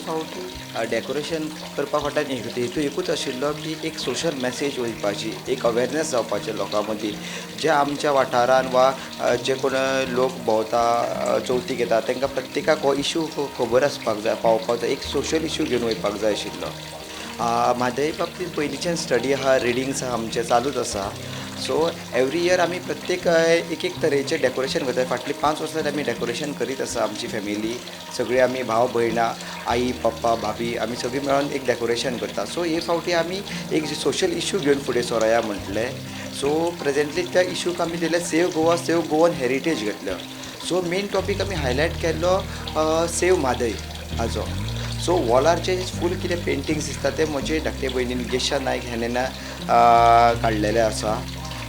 फावटी डेकोरेशन करपा फाटल्यान एक हेतू एकूच आशिल्लो की एक सोशल मॅसेज वयपाची, एक अवेरनेस जावपाचें लोकां मदीं, जे आमच्या वाठारान वा जे कोण लोक भोंवता, चवथीक येता, तांकां प्रत्येकाक हो इशू खबर आसपाक जाय, पावपाक जाय. एक सोशल इशू घेवन वयपाक जाय आशिल्लो. म्हादय बाबतींत पयलींच्यान स्टडी आहा, रिडींग्स आहा, आमचें चालूच आसा. सो एवरी इयर आमी प्रत्येक एक एक तरेचें डेकोरेशन करता. फाटलीं 5 वर्सां आमी डेकोरेशन करीत आसा. आमची फॅमिली सगळी, आमी भाव भयणां, आई, पप्पा, भाबी, आमी सगळीं मेळोन एक डेकोरेशन करता. सो हे फावटी आमी एक सोशल इशू घेवन फुडें सरोया म्हटलें. सो प्रेजेंटली त्या इशूक आमी दिलें "Save Goa, save Goan heritage" घेतलो. सो मेन टॉपीक आमी हायलायट केल्लो सेव म्हादय हाजो. सो वॉलार जे फूल कितें पेंटिंग्स दिसता, ते म्हजे धाकटे भयणीन गेशा नायक हेणें काडलेले आसा.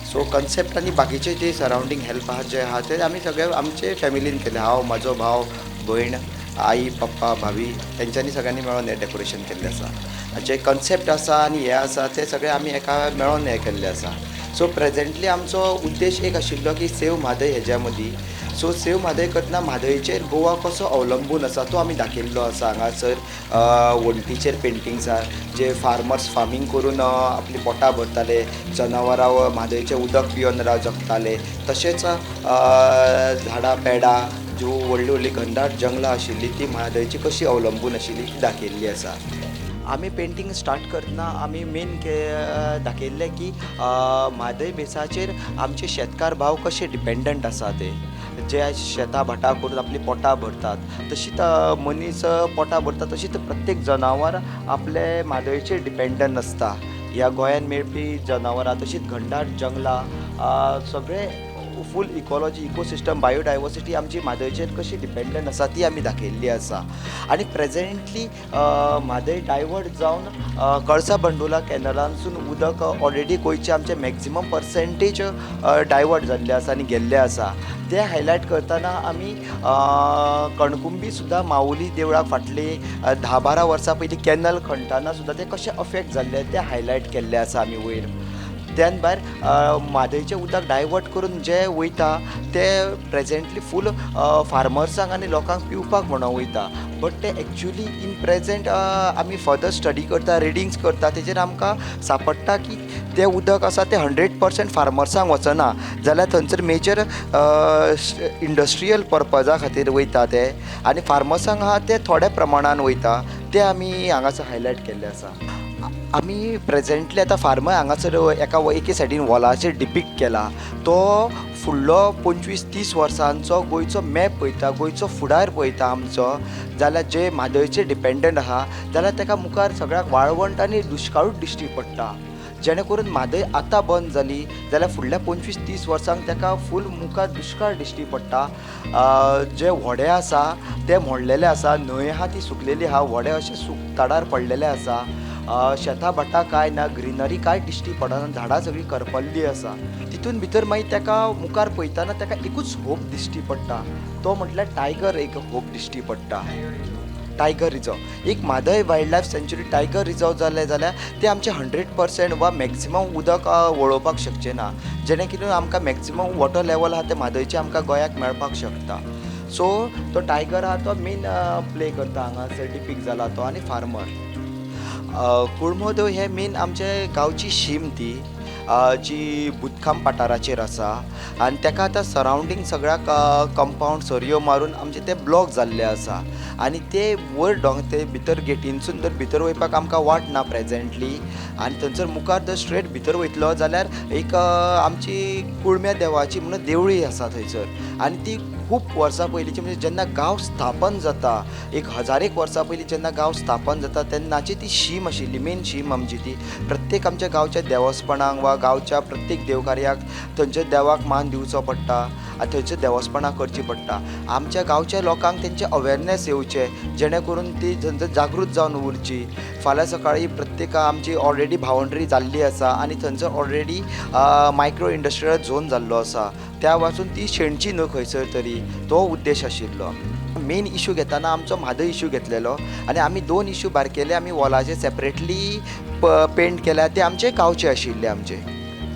सो कन्सेप्ट आनी बाकीचे जे सरावंडींग हेल्प आहा, जे आहा, ते आमी सगळे आमचे फॅमिलीन केले. हांव, म्हाजो भाव, भयण, आई, पप्पा, भाभी, तेंच्यांनी सगळ्यांनी मेळोन हें डेकोरेशन केल्लें आसा. जे कन्सेप्ट आसा आनी हें आसा, ते सगळे आमी एका मेळोन हें केल्लें आसा. सो प्रेजेंटली आमचो उद्देश एक आशिल्लो की सेव म्हादय हेज्या मदीं. सो सेव म्हादय करतना म्हादयचेर गोवा कसो अवलंबून आसा, तो आमी दाखयल्लो आसा. हांगासर वण्टीचेर पेंटिंग्स आहा, जे फार्मर्स फार्मींग करून आपलीं पोटां भरताले, जनावरां म्हादयचें उदक पिवन जगताले. तशेंच झाडां पेडां, ज्यो व्हडलीं व्हडलीं घनदाट जंगलां आशिल्लीं, ती म्हादयची कशी अवलंबून आशिल्ली, ती दाखयल्ली आसा. आमी पेंटींग स्टार्ट करतना आमी मेन के दाखयल्लें की म्हादय बेसाचेर आमचे शेतकार भाव कशे डिपेंडंट आसा. ते जे शेतां भाटां करून आपलीं पोटां भरतात, तशीच मनीस पोटां भरता, तशीच प्रत्येक जनावर आपले म्हादयचेर डिपेंडंट आसता. ह्या गोंयांत मेळपी जनावरां, तशींच घनदाट जंगलां, सगळें फूल इकॉलॉजी, इकोसिस्टम, बायोडायवर्सिटी आमची म्हादयचेर कशी डिपेंडंट आसा, ती आमी दाखयल्ली आसा. आनी प्रेजेंटली म्हादय डायवर्ट जावन कळसा बंडोला कॅनलांसून उदक ऑलरेडी गोंयचें आमचें मॅक्जिमम पर्सेंटेज डायवर्ट जाल्लें आसा आनी गेल्लें आसा. तें हायलायट करतना आमी कणकुंबी सुद्दां, माऊली देवळाक फाटली 10-12 वर्सां पयलीं कॅनल खणटाना सुद्दां तें कशें अफेक्ट जाल्लें, तें हायलायट केल्लें आसा आमी वयर. त्यान भायर म्हादयचें उदक डायवर्ट करून जें वयता, तें प्रेजेंटली फूल फार्मर्सांक आनी लोकांक पिवपाक म्हणून वयता. बट तें एक्चुली इन प्रेजेंट आमी फर्दर स्टडी करता, रिडींग्स करता, तेजेर आमकां सांपडटा की तें उदक आसा तें 100% फार्मर्सांक वचना, जाल्यार थंयसर मेजर इंडस्ट्रियल पर्पजा खातीर वयता तें आनी फार्मर्सांक आहा तें थोड्या प्रमाणान वयता. तें आमी हांगासर हायलायट केल्लें आसा. आमी प्रेजेंटली आतां फार्मर हांगासर एका एके सायडीन वॉलाचेर डिपीक्ट केला. तो फुडलो 25-30 वर्सांचो गोंयचो मॅप पळयता, गोंयचो फुडार पळयता आमचो, जाल्यार जे म्हादयचेर डिपेंडंट आहा, जाल्यार ताका मुखार सगळ्याक वाळवंट आनी दुश्काळूच दिश्टी पडटा. जेणे करून म्हादय आतां बंद जाली जाल्यार फुडल्या 25-30 वर्सांक ताका फूल मुखार दुश्काळ दिश्टी पडटा. जे व्हडें आसा ते मोडलेले आसा, न्हंय आहा ती सुकलेली आहा, व्हडें अशें तडार पडलेले आसा, शेतां भाटां कांय ना, ग्रिनरी कांय दिश्टी पडना, झाडां सगळीं करपल्ली आसा. तितून भितर मागीर ताका मुखार पळयतना ताका एकूच होप दिश्टी पडटा, तो म्हटल्यार टायगर एक होप दिश्टी पडटा, टायगर रिजर्व. एक म्हादय वायल्ड लायफ सँच्युरी, टायगर रिजर्व जालें जाल्यार ते आमचें 100% वा मॅक्सिमम उदक वळोवपाक शकचें ना, जेणे करून आमकां मॅक्सिमम वॉटर लेवल आहा तें म्हादयचें आमकां गोंयाक मेळपाक शकता. सो तो टायगर आहा तो मेन प्ले करता, हांगासर डिपीक्ट जाला तो आनी फार्मर. कुळमोदेव हे मेन आमचे गांवची शीम ती, जी भूतखाम पठाराचेर आसा आनी ताका आतां सरावंडींग सगळ्याक कंपावंड सरयो मारून आमचे ते ब्लॉक जाल्ले आसा. आनी ते वयर दोंगर, ते भितर गेटीनसून जर भितर वयपाक आमकां वाट ना प्रेजेंटली. आनी थंयसर मुखार जर स्ट्रेट भितर वयतलो जाल्यार एक आमची कुळम्या देवाची म्हणून देवळी आसा थंयसर. आनी ती खूब वर्सां पयलींची, म्हणजे जेन्ना गांव स्थापन जाता, एक हजार एक वर्सां पयलीं जेन्ना गांव स्थापन जाता, तेन्नाची ती शीम आशिल्ली, मेन शीम आमची ती. प्रत्येक आमच्या गांवच्या देवस्पणाक वा गांवच्या प्रत्येक देवकार्याक थंयच्या देवाक मान दिवचो पडटा आनी थंयच्या देवस्पणां करचीं पडटा. आमच्या गांवच्या लोकांक तेंचें अवेरनेस येवचें, जेणे करून ती थंयसर जागृत जावन उरची. फाल्यां सकाळीं प्रत्येक आमची ऑलरेडी बावंड्री जाल्ली आसा आनी थंयसर ऑलरेडी मायक्रो इंडस्ट्रियल झोन जाल्लो आसा, त्या वासून ती शेणची न्हू खंयसर तरी, तो उद्देश आशिल्लो. मेन इशू घेतना आमचो म्हादय इशू घेतलेलो आनी आमी दोन इशू बारकेले आमी वॉलाचेर सेपरेटली पेंट केल्या, ते आमचे गांवचे आशिल्ले आमचे.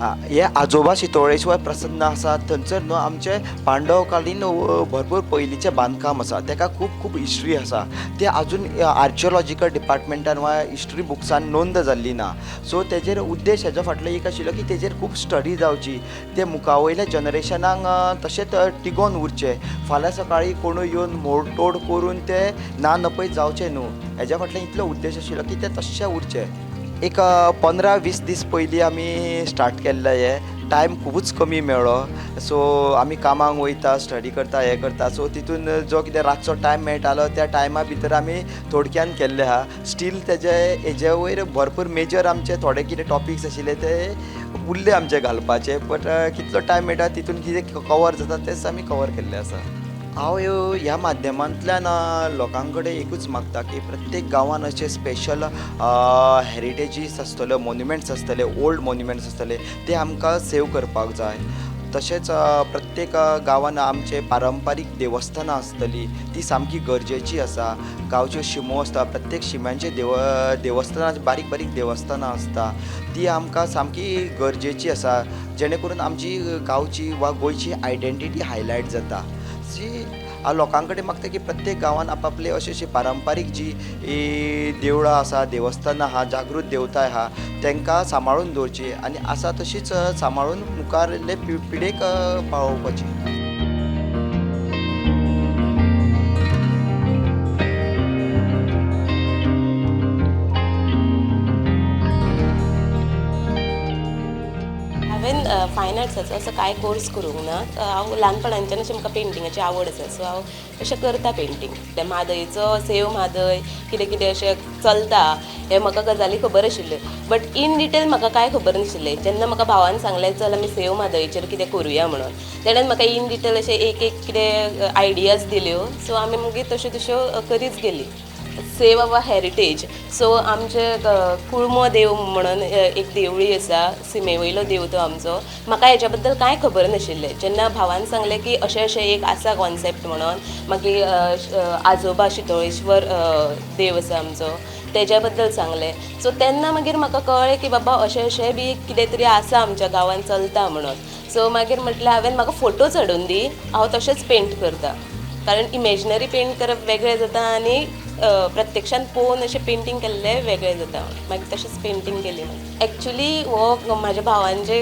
हे आजोबा शितोळेश्वर प्रसन्न आसा थंयसर न्हू आमचे पांडवकालीन भरपूर पयलींचें बांदकाम आसा तेका खूब खूब हिस्ट्री आसा. ते आजून आर्कियोलॉजिकल डिपार्टमेंटान वा हिस्ट्री बुक्सान नोंद जाल्ली ना. सो तेजेर उद्देश हेजो फाटलो एक आशिल्लो की तेजेर खूब स्टडी जावची, ते मुखा वयल्या जनरेशनाक तशेंच टिगोन उरचें, फाल्यां सकाळीं कोणूय येवन मोडतोड करून ते ना नपयत जावचें न्हू, हेज्या फाटल्यान इतलो उद्देश आशिल्लो की ते तश्शें उरचें. एक 15-20 दीस पयलीं आमी स्टार्ट केल्लें हें. टायम खुबूच कमी मेळ्ळो. सो आमी कामाक वयता, स्टडी करता, हें करता. सो तितून जो कितें रातचो टायम मेळटालो त्या टायमा भितर आमी थोडक्यान केल्लें आहा. स्टील तेजे हेजे वयर भरपूर मेजर आमचे थोडे कितें टॉपिक्स आशिल्ले ते उरले आमचे घालपाचे, बट कितलो टायम मेळटा तितून कितें कवर जाता तेच आमी कवर केल्लें आसा. हांव ह्या माध्यमांतल्यान लोकां कडेन एकूच मागता की प्रत्येक गांवान अशे स्पेशल हेरिटेजीस आसतल्यो, मोन्युमेंट्स आसतले, ओल्ड मोन्युमेंट्स आसतले, ते आमकां सेव करपाक जाय. तशेंच प्रत्येक गांवान आमचे पारंपारीक देवस्थानां आसतलीं, ती सामकी गरजेची आसा. गांवच्यो शिमो आसता, प्रत्येक शिम्यांचे देवस्थानां, बारीक बारीक देवस्थानां आसता, ती आमकां सामकी गरजेची आसा, जेणे करून आमची गांवची वा गोंयची आयडेंटिटी हायलायट जाता. जी हांव लोकां कडेन मागता की प्रत्येक गांवान आपापले अशे अशी पारंपारीक जी देवळां आसा, देवस्थानां आहा, जागृत देवताय आहा, तांकां सांबाळून दवरची आनी आसा तशीच सांबाळून मुखारले पिळगेक पावोवपाची. हांवें फायन आर्ट्साचो असो कांय कोर्स करूंक ना. हांव ल्हानपणांच्यान अशें म्हाका पेंटिंगाची आवड आसा, सो हांव अशें करता पेंटींग. ते म्हादयचो सेव म्हादय कितें कितें अशें चलता हें म्हाका गजाली खबर आशिल्ल्यो, बट इन डिटेल म्हाका कांय खबर नाशिल्लें. जेन्ना म्हाका भावान सांगलें चल आमी सेव म्हादयचेर कितें करुया म्हणून, तेणेन म्हाका इन डिटेल अशें एक एक कितें आयडियाज दिल्यो. सो आमी मागीर तश्यो तश्यो करीत गेली. Save our heritage. सो आमचे कुळमो देव म्हणून एक देवळी आसा, सिमे वयलो देव तो आमचो. म्हाका हेच्या बद्दल कांय खबर नाशिल्लें. जेन्ना भावान सांगलें की अशें अशें एक आसा कॉन्सेप्ट म्हणून, मागीर आजोबा शितोळेश्वर देव आसा आमचो, तेज्या बद्दल सांगलें. सो तेन्ना मागीर म्हाका कळ्ळें की बाबा अशें अशें बी कितें तरी आसा आमच्या गांवांत चलता म्हणून. सो मागीर म्हटलें हांवें म्हाका फोटोज हाडून दी, हांव तशेंच पेंट करता, कारण इमेजनरी पेंट करप वेगळें जाता आनी प्रत्यक्षान पळोवन अशें पेंटींग केल्लें वेगळें जाता. मागीर तशेंच पेंटींग केली. एक्चुली हो म्हाज्या भावान जे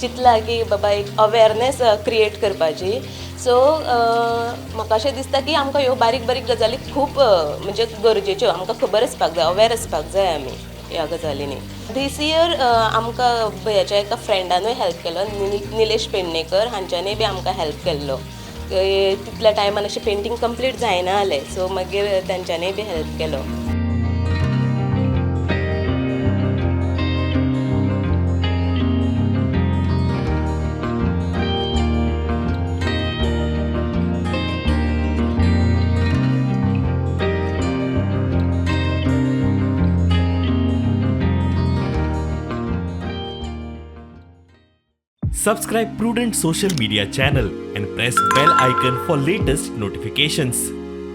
चिंतला की बाबा एक अवेरनेस क्रिएट करपाची. सो म्हाका अशें दिसता की आमकां ह्यो बारीक बारीक गजाली खूब म्हणजे गरजेच्यो, आमकां खबर आसपाक जाय, अवेर आसपाक जाय आमी ह्या गजालींनी. दीस इयर आमकां भंयाच्या एका फ्रेंडानूय हेल्प केलो, निलेश पेडणेकर हांच्यांनीय बी आमकां हेल्प केल्लो. तितल्या टायमान अशें पेंटींग कंप्लीट जायना जालें, सो मागीर तांच्यांनीय बी हेल्प केलो. Subscribe Prudent Social Media channel and press bell icon for latest notifications.